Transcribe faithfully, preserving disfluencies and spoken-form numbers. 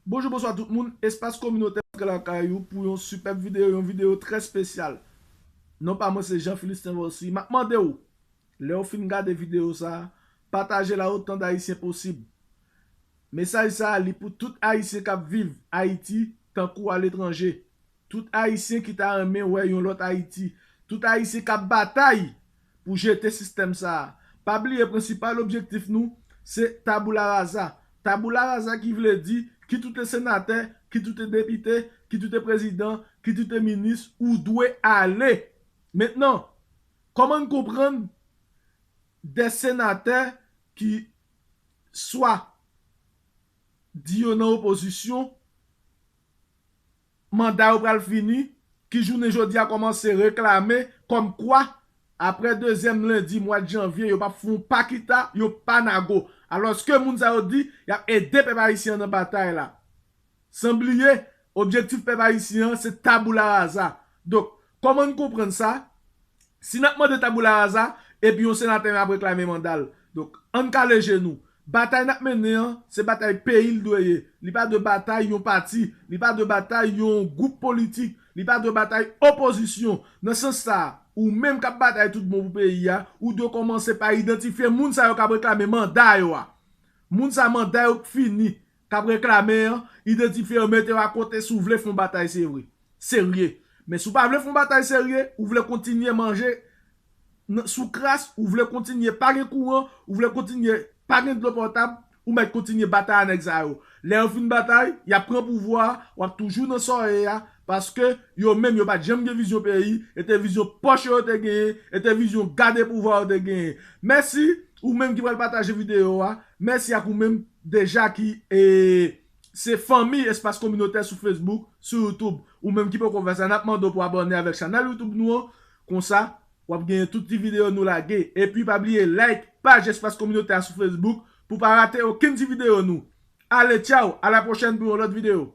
Bonjou, bonswa tout moun. Espas Kominotè antre lakay ou pou yon sipèb videyo, yon videyo trè espesyal. Non pa mwen se Jean Philistin Vorcy. M ap mande w, lè w fin gade videyo sa a, pataje l a otan d Ayisyen posib. Mesaj sa a, li pou tout Ayisyen k ap viv Ayiti tankou aletranje. Tout Ayisyen ki ta renmen wè yon lòt Ayiti. Tout Ayisyen k ap batay pou jete sistèm sa a. Pa bliye, prensipal objektif nou, se taboula raza. Taboula raza ki vle di, kit ou te senatè, kit ou te depite, kit ou te prezidan, kit ou te minis, ou dwe ale. Mentnan, kòman n konprann de senatè ki swa di yo nan opozisyon, manda yo pral fini, ki jounen jodi a kòmanse reklame kòmkwa, apre dezyèm lendi mwa janvye, yo p ap fè yon pa kita, yon pa nago. Alòske moun sa yo di, y ap ede pèp ayisyen an nan batay la. San bliye, objektif pèp ayisyen an, se taboula raza. Donk, kòman n konprann sa? Si n ap mande taboula raza, epi yon senatè ap reklame manda l. Donk, ann kale je nou. Batay n ap mennen an, se batay peyi l dwe ye. Li pa dwe batay yon pati, li pa dwe batay yon gwoup politik, li pa dwe batay opozisyon. Nan sans sa a, ou menm k ap batay tout bon pou peyi a, ou dwe kòmanse pa idantifye moun sa yo k ap reklame manda yo a. Moun sa manda yo k fini, k ap reklame an, idantifye yo, mete yo akote si w vle fè yon batay serye. Serye. Men si w pa vle fè yon batay serye, ou vle kontinye manje nan, sou kras, ou vle kontinye pa gen kouran, ou vle kontinye pa gen dlo potab, ou mèt kontinye batay a nèg sa yo. Lè yo fin batay, y ap pran pouvwa a, w ap toujou nan sa w ye a, paske yo menm yo pa t janm gen vizyon peyi, e te vizyon pòch yo yo te genyen, e te vizyon gade pouvwa yo te genyen. Mèsi ou menm ki pral pataje videyo a, mèsi ak ou menm deja ki, e, se fanmi Espas Kominotè sou Facebook, sou YouTube. Ou menm ki poko fè sa, n ap mande w pou abòne avèk chanèl YouTube nou an. Konsa, w ap genyen tout ti videyo nou lage. Epi pa bliye like paj Espas Kominotè a sou Facebook pou pa rate okenn ti videyo nou. Ale, tchaw, a la pwochèn pou yon lòt videyo.